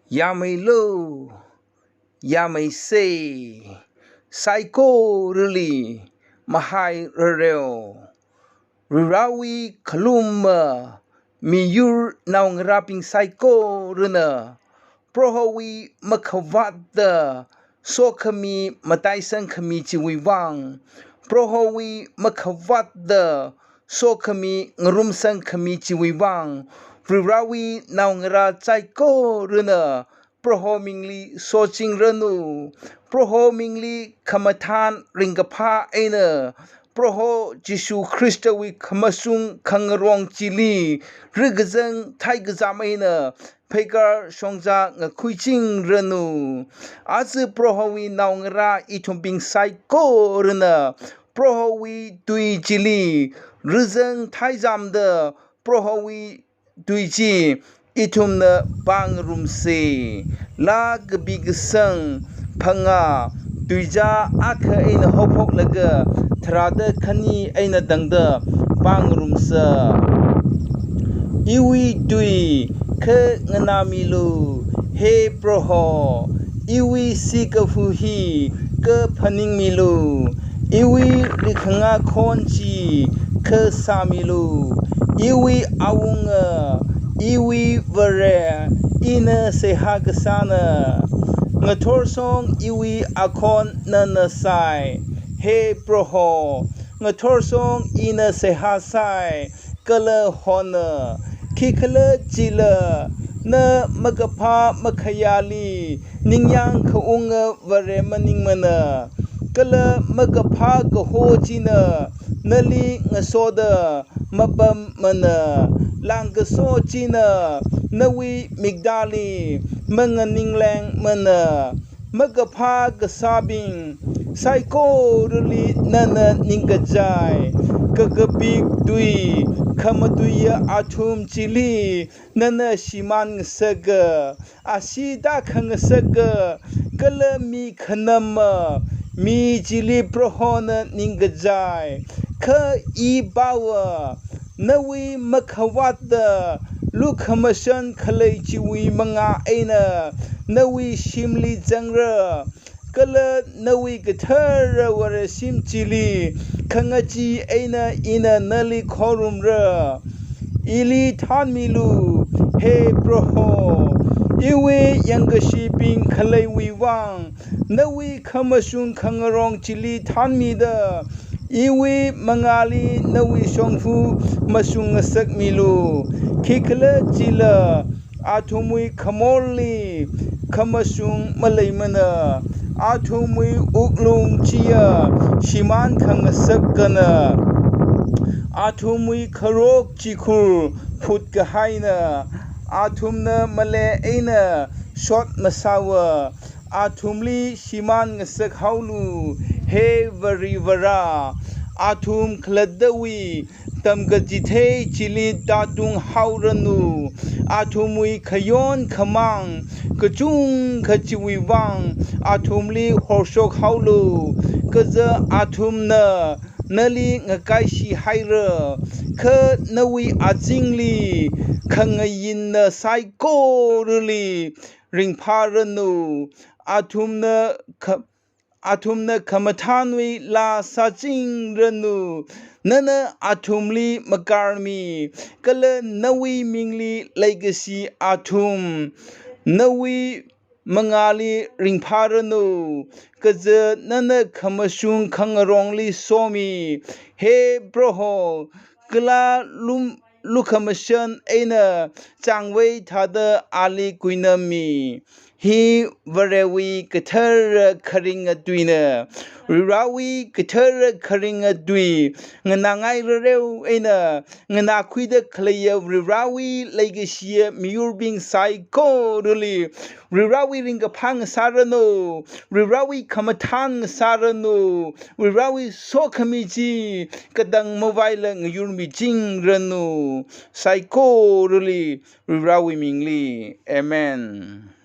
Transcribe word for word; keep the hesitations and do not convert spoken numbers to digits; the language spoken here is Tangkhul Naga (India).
Yāmeilu, yāmeisa, saikorali mahairareo. Varivarawui khalumma miyur naongarābing saikorana Prohowui makhavātda sokhami mataisangkhami chiwui vang, Prohowui makhavātda sokhami ngarumsangkhami chiwui vang, Varivarawui naongarā saikorana Proho mingli sochingranu. Proho mingli khamathān ringkaphā eina Proho Jishu Khristawui khamashung khangarong chili rikazang thaikazam eina pheikar shongza ngakhuichingranu. Aja Prohowui naongarā ithumbing saikorana Prohowui tui chili rizang thaizamda Prohowui tui chi ithumna pāngarumsa. Laa kapi kasang phangā, tuizā akha eina haophoklaga tharāda khani eina tangda pāngarumsa. Iwui tui khanganāmilu, he Proho, iwui sikafu hi kaphaningmilu, iwui rikhangā khon chi khasāmilu, iwui awunga, iwui Vare, ina seihā kasāna. Ngathorshong iwui akhon nana sai, he Proho, ngathorshong ina seihā sai, kala hona, khikhalajila na makaphā makhayāli ningyāng khaunga Vare maningmana, kala makaphā kaho china nali ngasoda mapammana, langkaso china nawui miktāli manganinglengmana. Makaphā kasābing saikorali nana ningkachai, kakapik tui khamatuiya athum chili nana shimān ngasaka, ashee tākhangasaka, kala mi khanama mi chili Prohona ningkachai. Kha ipaowa, nawui makhavātda lukhamashan khalei chiwui mangā eina nawui shimli zangra, kala nawui kathara Vareshim chili khangachee eina ina nali khorumra. Ili thānmilu, he Proho, iwui yangkashibing khaleiwui vang, nawui khamashung khangarong chili thānmida, iwui mangāli nawui shongfa mashung ngasakmilu. Khikhalajila athumwui khamorli khamashung maleimana, athumwui wuklung chiya shimān khangasakana, athumwui kharok chikhur phutkahaina, athumna malei eina shot masāva, athumli shimān ngasakhaolu, he Varivara. Athum khalattawui tamkachithei chili tātunghaoranu, athumwui khayon khamāng kachungkha chiwui vang athumli horshokhaolu, kaja athumna nali ngakaishihaira, kha nawui azingli khangayinna saikorali ringphāranu. Athumna kha-, athumna khamathānwui laa sāchingranu. Nana athumli makarmi, kala nawui mingli leikashi athum nawui mangāli ringphāranu, kaja nana khamashung khangarongli somi. He Proho, kala lum-, lukhamashan eina changvei thāda ali kuinami. Hi Varewui kathara kharinga tuina. Varivarawui kathara kharinga tui nganāngai rareu eina nganākhuida khaleiya Varivarawui leikashiya miyurbing saikorali Varivarawui ringkaphā ngasāranu, Varivarawui khamathān ngasāranu, Varivarawui sokhami chi katang mavaila ngayurmichingranu, saikorali Varivarawui mingli. Amen.